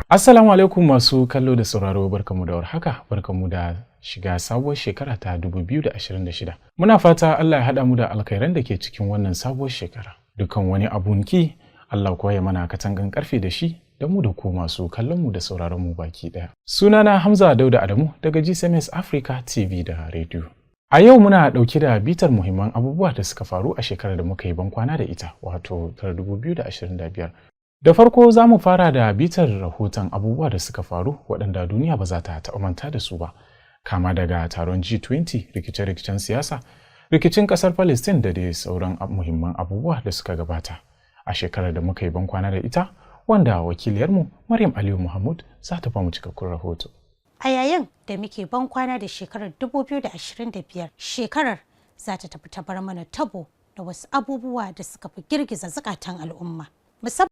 Assalamu alaikum masu kallo da sauraro, barkamu da warhaka, barkamu da shiga sabuwar shekara ta 2026. Muna fata Allah ya haɗa mu da alkhairan da ke cikin wannan sabuwar shekara. Dukan wani abun ki, Allah kuwa ya mana katangan karfe da shi, da mu da ku masu kallon mu da sauraron mu baki ɗaya. Sunana Hamza Dauda Adamu daga GCMS Africa TV da Radio. A yau muna ɗauke da bitar muhimman abubuwa da suka faru a shekarar da muka yi bankwana da ita, wato 2025. Da farko za mu fara da bitar rahoton abubuwa da suka faru waɗanda duniya ba za ta taɓa manta da su ba, kama daga taron G20, rikice-rikicen siyasa, rikicin ƙasar Palestine da dai sauran muhimman abubuwa da suka gabata a shekarar da muka yi bankwana da ita, wanda wakiliyarmu Maryam Aliyu Muhammad za ta ba mu cikakkun rahoto. A yayin da muke ban kwana da shekarar 2025, shekarar za ta tafi ta bar mana tabo da wasu abubuwa da suka fi girgiza zukatan al'umma. Musamman